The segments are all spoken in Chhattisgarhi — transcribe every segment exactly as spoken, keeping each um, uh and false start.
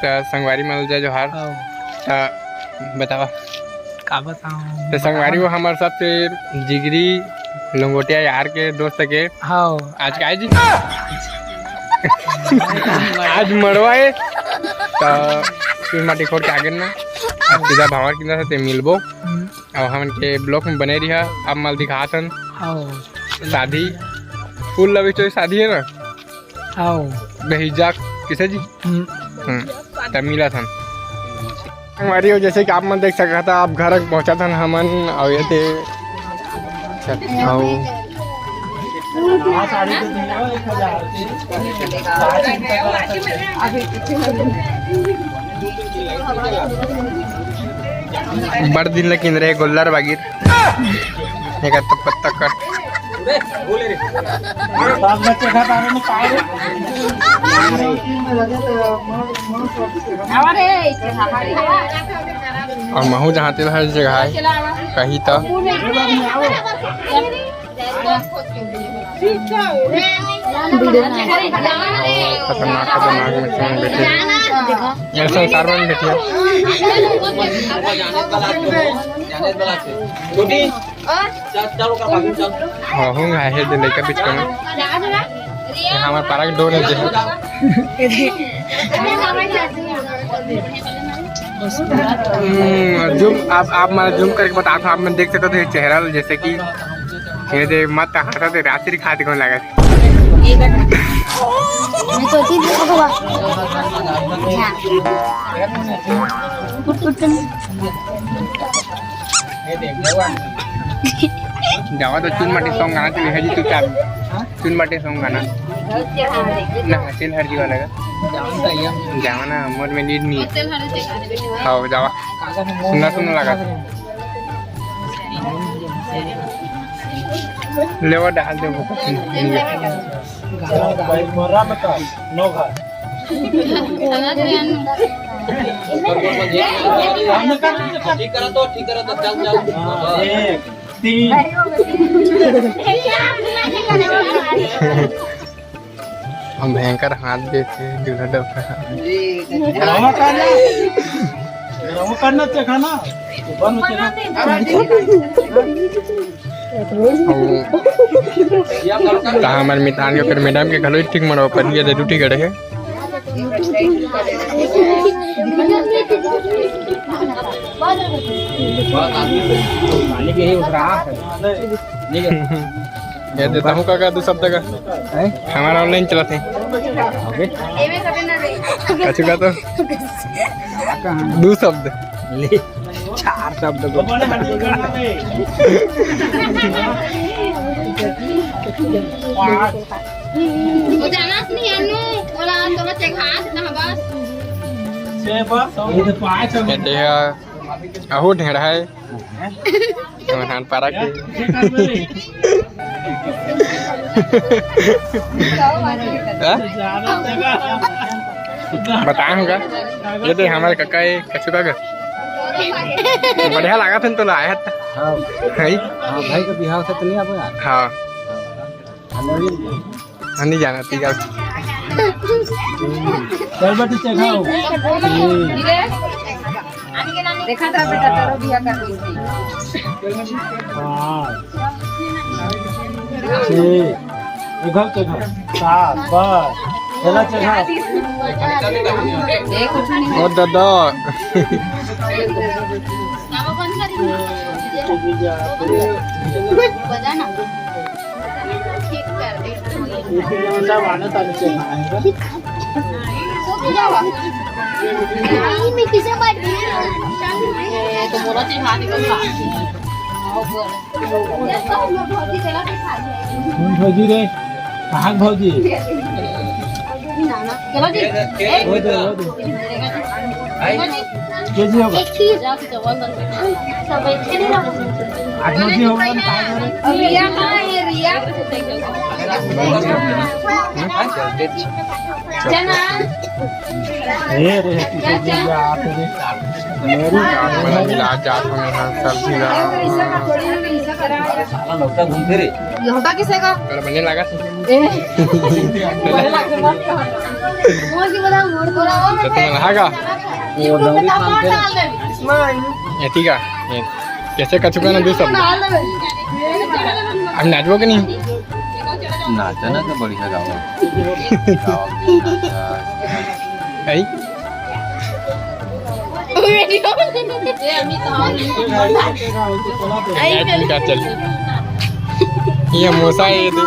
त संगवारी मन ल जय जोहार। हव। त बतावा। का बतावं? त संगवारी वो हमर सबसे जिगरी लंगोटिया यार के दोस्त के। हव। आज काय जी? आज मड़वा हे। त चुन माटी खोर के आगे ना। आज सीधा भांवर किंदा से मिलबो। हम्म। अउ हमन के vlog में बने रिहा। अब मल दिखात हन। हव। शादी। Full love story शादी हे ना? हव। दहेजा किसे जी? हम्म। हम्म। त मिलत हन। संगवारी हो, जैसे कि आप मन देख सकत हा, आप घर पहुंचत हन हमन, अउ ये दे, अउ बड़ दिन ले किंदरे गोल्लर बागिर। एकर तो पत्ता कट। अउ महू जहाँ तेल हर जगह है, कहीं तो। खतरनाक, खतरनाक में कौन बैठे? ये संसार में बैठे। छोटी। हाँ, हूँ, है, है, दे लइका बीच का में। ये हमार पारा के डोन है, जे। हम्म, zoom, आप, आप मारा zoom करके बता दो, आप मन देख सकते हो ये चेहरा ल, जैसे कि ये दे मत हंसा दे, रात्रि खाते कौन लगा। मैं तो अति दुख हुआ। हाँ। कुट, कुट, कुट। जावा तो चुन माटी song गाना चले है जी, तू चाल। चुन माटी song गाना। ना, तेल हर जी वाला का। जावा ना, मोर में lead नहीं है। हाँ, जावा। सुना, सुना लगा। लेवा डाल दे वो। ठीक करा तो, ठीक करा तो, चल, चल। हाँ, एक, तीन। हम भयंकर हाथ देते हैं, दूल्हा डबरा। ड्रामा करना, ड्रामा करना देखा ना, ऊपर में देखा। ता हमर मितान के ओकर मैडम के घलो ठीक मरो पर ये दे ड्यूटी करे है। पानी के ही उतरा है। ये देता हूँ काका, दू शब्द का। हैं? हमारा online चलत है। अबे। कछु का तो। कहाँ? दू शब्द। ले, चार शब्द को। वो जाना नहीं है नू, बोला तो बच्चे घास ना बस। ये तो पाँच हो गए। कहते हैं, अहो ढेर है। हमर हान पारा के। हाँ? बताए होगा। ये दे हमारे काका है, कछु काका। बढ़िया लगा था तो लाया था। हाँ। है? हाँ, भाई का बिहाव से तो नहीं आप यार। हाँ। हम नहीं जाना, ठीक है। चल बेटी, चढ़ाओ। देखा था बेटा, तारो बिया कर दी थी। हाँ। छः। इधर चढ़ाओ। सात, बस। चला चढ़ाओ। ओ दादा। बजा ना। कौन भौजी रे? कहाँ के भौजी? चलो जी। वो दे, वो दे। के जी होगा? आठ नौ जी होगा ना, कहाँ के रे? चना। ये रे, ये रे। मैं ला जात हूँ यहाँ सब्जी ला। लौटा घूमते रे। लौटा किसे का? कर बने लगा। ए। तो तुम लगा? एती का? ये कैसे कछु का ना दू सब? अब नाचबो के नहीं? नाचा ना तो बढ़िया गावा। गावा के नाचा। ऐ? नाच में का चल? ये मोसा ये दे।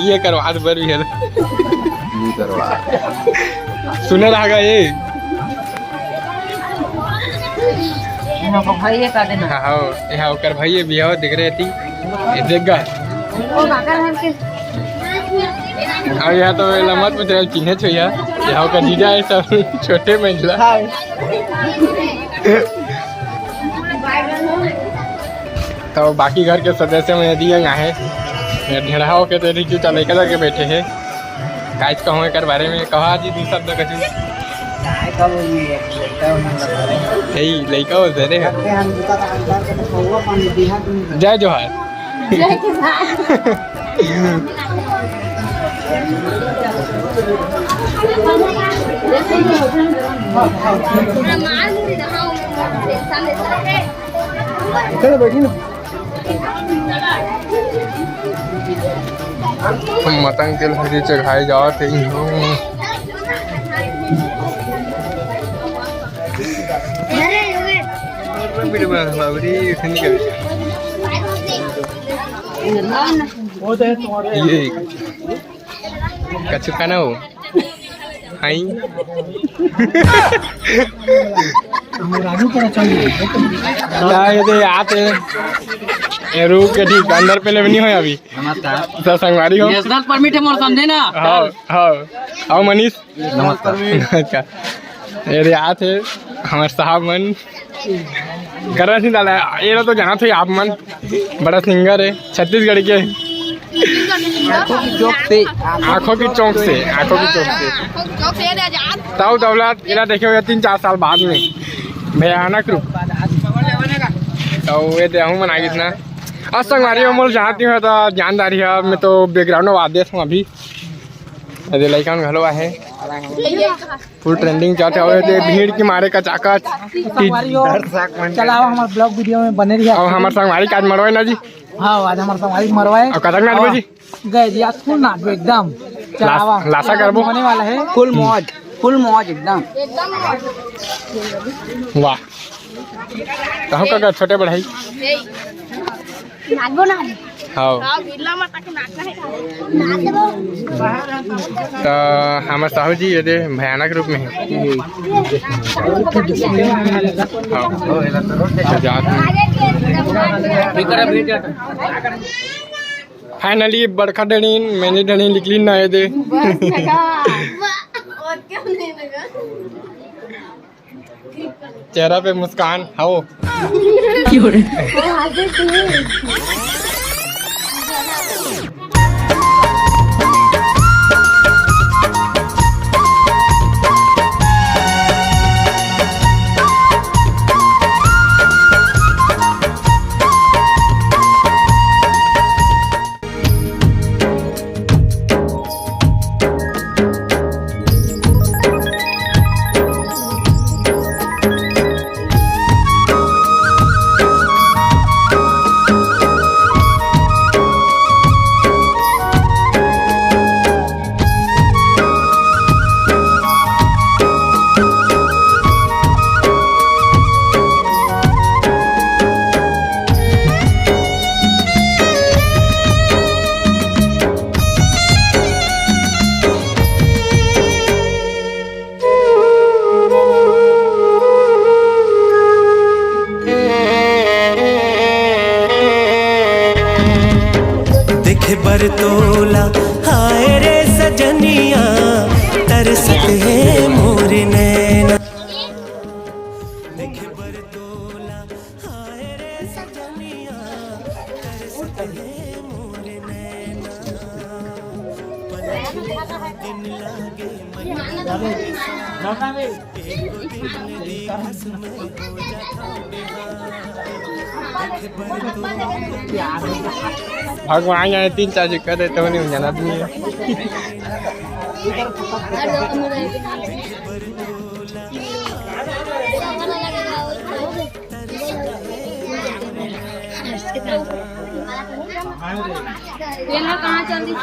ये करवा दे बर भी है। नहीं करवा। सुने रहा ये। भाई ये का देना? हाँ, हाँ, ये हाँ, ओकर भाई ये बिहाव देख रहे थी। ये देख गा। ओ काकर हन के। अब यहाँ तो लमत में तेरा चिन्हे छुइया। यहाँ का जीजा है सब छोटे महिला। हाँ। तो बाकी घर के सदस्य में दिए आहे। ये ढेढ़ा होके तो रिक्शा चले के लगे बैठे हैं। काज कहूँ एकर बारे में कहा जी दू शब्द कछु। काय का बोली है, लड़का होने लगा है। यही लड़का हो सर। करते हम जूता का अंदर के तो कौवा पानी दिहा तुम। जय जोहार। जय किसान। चलो बैठी ना। मतंग के लहरी चघाए जावत हे। ये कछु खाना हो? हाई। ना, ये दे आते। ये रुक के ठीक, अंदर पहले भी नहीं होय अभी। नमस्कार। तो संगवारी हो। नेशनल परमिट है मोर, समझे ना? हाँ, हाँ। आओ मनीष। नमस्कार। नमस्कार। ये दे आते हमारे साहब मन। करण सिंह दादा, ये ला तो जानत हो आप मन, बड़ा सिंगर है छत्तीसगढ़ के। आंखों की चौक से, आंखों की चौक से, आंखों की चौक से। ताऊ दौलत, एला देखे हुए तीन चार साल बाद में, भयानक रूप। तो ये देहू मन आगिस ना। आज संगवारी हो मोल जानती हो तो जानदारी है, मैं तो बैकग्राउंड में आदेश हूँ अभी। अरे लइका मन घलो आहे। फुल ट्रेंडिंग चलत हवे, ते भीड़ के मारे कचाकच। संगवारी हो, दर्शक मन चलाओ हमारे ब्लॉग वीडियो में बने रहिए। अब हमारे संगवारी के आज मरवाए ना जी। हाँ, आज हमारे संगवारी के मरवाए। अब कतक नाचबो जी? गए जी, आज फुल नाचबो एकदम। चलावा। लासा करबो। होने वाला है। फुल मौज, फुल मौज एकदम। वाह। कहूँ का छोटे बढ़ाई। नाचबो ना। हाँ। हाँ, बिरला माता के नाचना है। नाच लेबो। तो हमारे साहू जी ये दे भयानक रूप में है। हाँ। तो जात में। फाइनली बड़खा डड़ीन, मैंने डड़ीन निकली ना ये दे। बस लगा। और क्या नहीं लगा? चेहरा पे मुस्कान, हाओ। भगवान जाने तीन चार चक्कर देते होने, जाना भी नहीं है। ये ना कहाँ चल दी?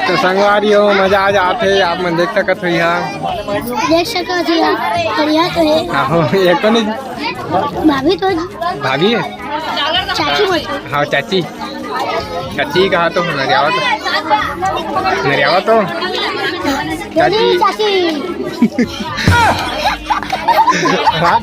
तो संगवारी हो, मजा आ जात हे, आप मन देख सकत हो यहाँ। देख सकत हो यहाँ, बढ़िया तो है। आहो, ये कोन हे? भाभी तो। भाभी हे? चाची बोलते हैं। हाँ, चाची। चाची कहा तो नरियावा तो। नरियावा तो। चाची। चाची। हाँ।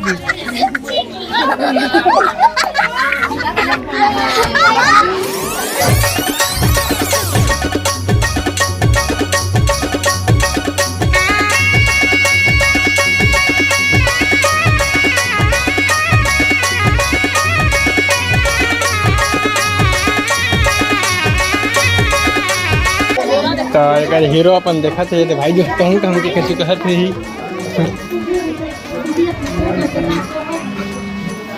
त एकर हीरो अपन देखत हे, त भाई जो कहूँ कहूँ के कछु कहत हे ही।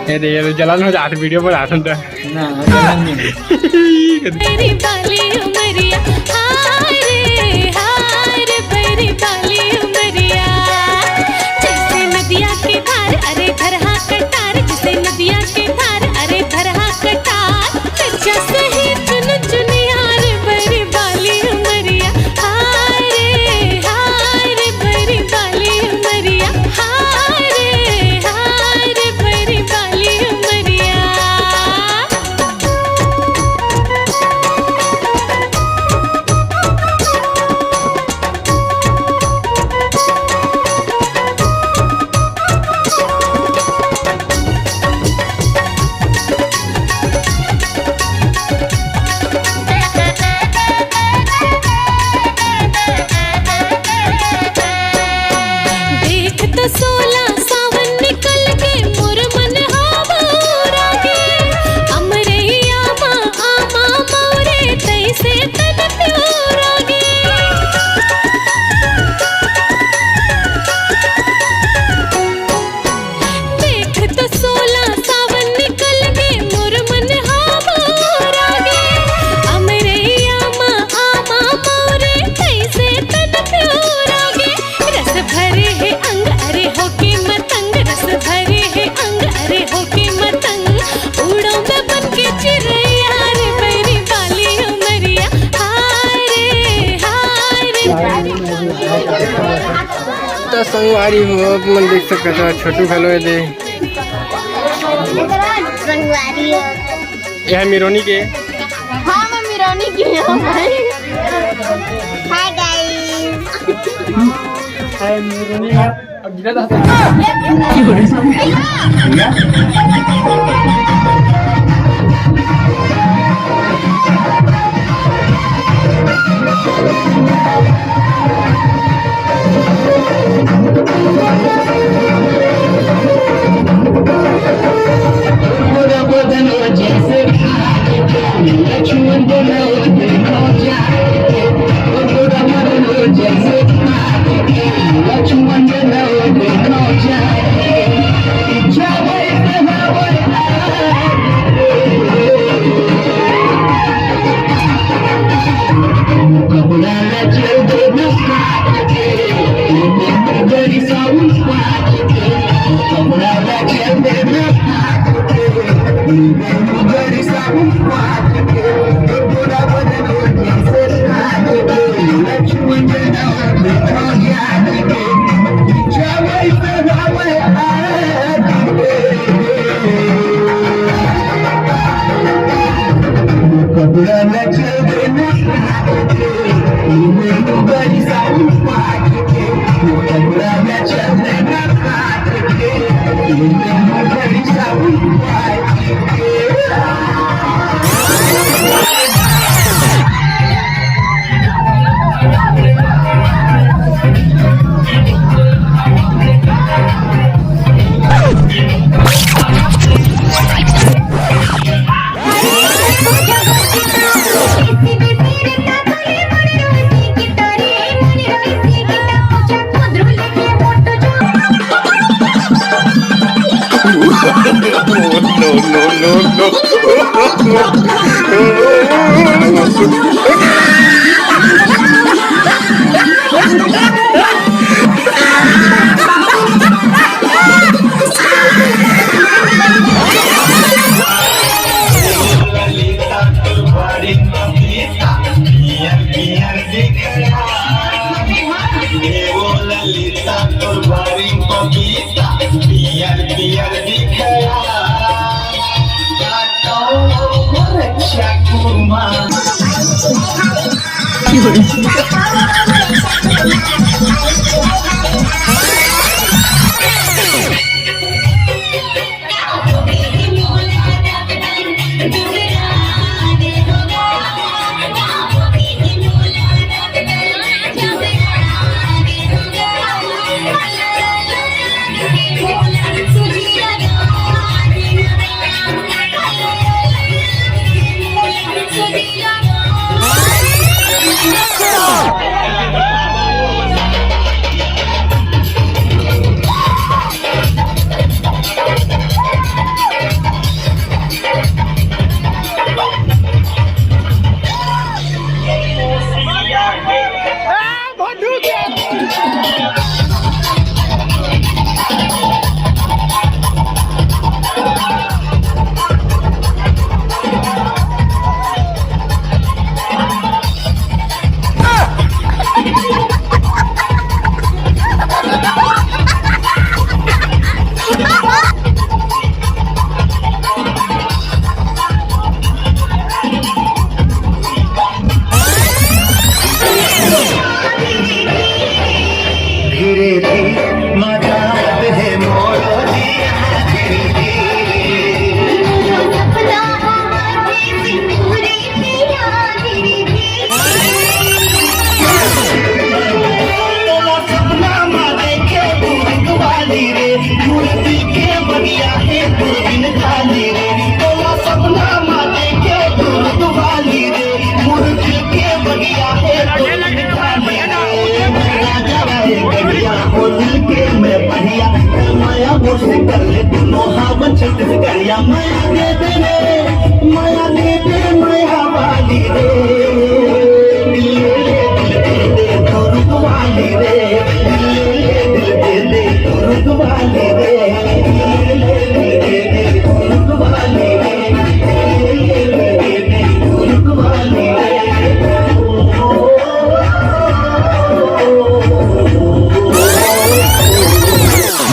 ये दे, ये तो जलन हो जात वीडियो बनात हन त। ना, जलन नहीं। मेरी बाली उमरिया, हाय रे, हाय रे, मेरी बाली उमरिया। जैसे नदिया के धार, अरे धरहा कटार, जैसे नदिया के धार, अरे धरहा कटार। जैसे ही चुन चुन यार, मेरी बाली उमरिया, हाय रे, हाय रे, मेरी बाली उमरिया, हाय रे, हाय रे, मेरी बाली उमरिया। देख तो सोला सावन निकल के मोर मन हा बौरा गे। अमरैया मा आमा मौरे तैसे तन प्योरा गे। देख तो सोला सावन निकल गे, मोर मन हा बौरा गे। अमरैया मा आमा मौरे तैसे तन प्योरा गे। रस भरे हे अंग अरे होके मतंग, रस भरे हे अंग अरे होके मतंग। उड़ो मैं बन के चिरैया रे, बैरी बाली उमरिया, हाय रे, हाय रे। त संगवारी हो, आप मन देख सकत हो, छोटू घलो ए दे। संगवारी हो। ये हे मिरोनी के। हाँ, मैं मिरोनी की हूँ भाई। Hi guys। हाय मिरोनी।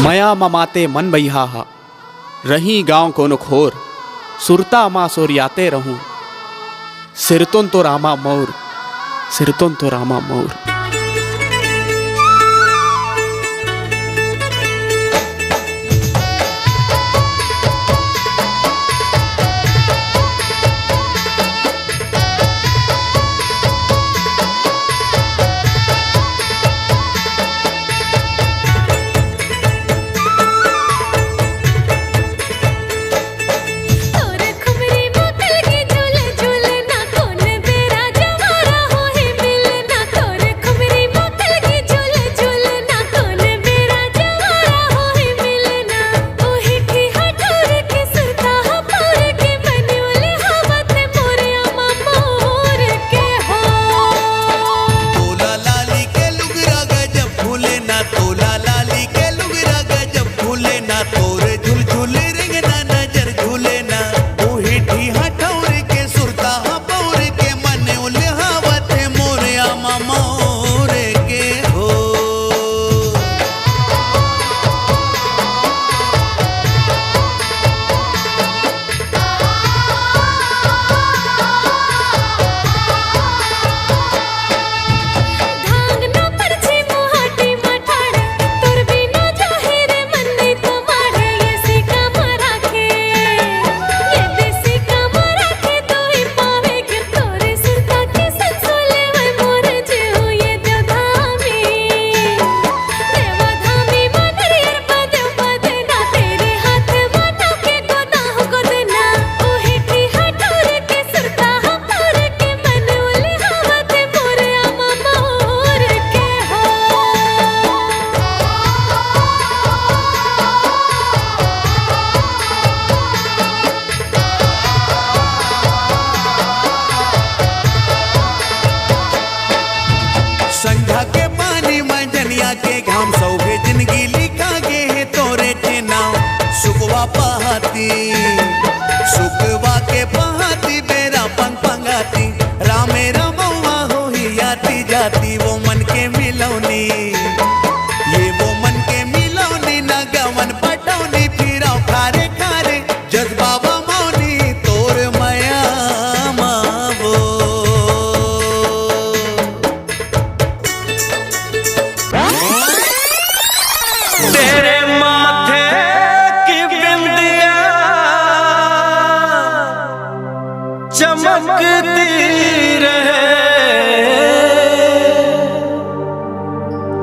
मया ममाते मन बइहा हा, रही गांव कोनो खोर, सुरता मा सोरियाते रहूं, सिरतोन तो रामा मौर, सिरतोन तो रामा मौर। के घाम सौभे जिनगी लिखा गे हे तोरे ठे नाम। सुकवा पहाती, सुकवा के पहाती बेरा पंग पंगाती, रामे रमौवा होही आती जाती, वो मन के मिलौनी, ये वो मन के मिलौनी, न गवन पटौनी, फिरौ खारे खारे, जज्बा बा मौनी, तोर मया मा वो। तेरे माथे की बिंदिया चमकती रहे,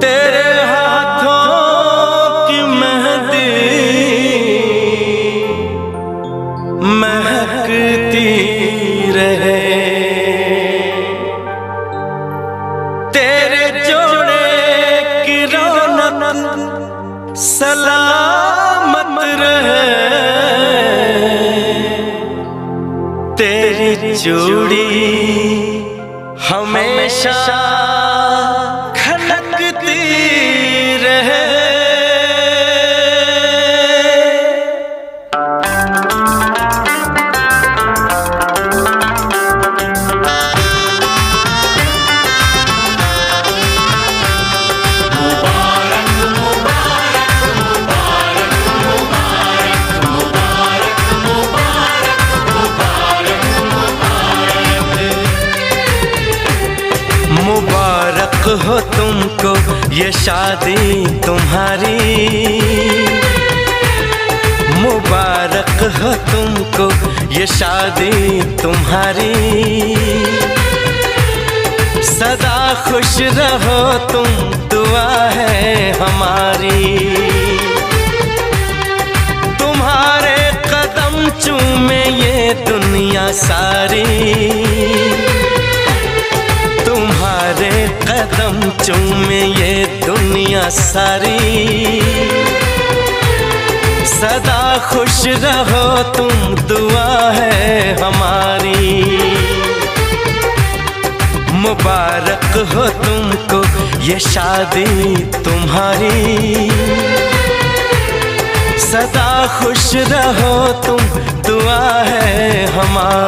तेरे हाथों की मेहंदी महकती रहे, तेरे जोड़े की रौनक सलामत रहे, तेरी चूड़ी हमेशा खनकती रहे। मुबारक हो तुमको ये शादी तुम्हारी, मुबारक हो तुमको ये शादी तुम्हारी। सदा खुश रहो तुम, दुआ है हमारी। तुम्हारे कदम चूमे ये दुनिया सारी, तुम्हारे कदम चूमे ये दुनिया सारी। सदा खुश रहो तुम, दुआ है हमारी। मुबारक हो तुमको ये शादी तुम्हारी। सदा खुश रहो तुम, दुआ है हमारी।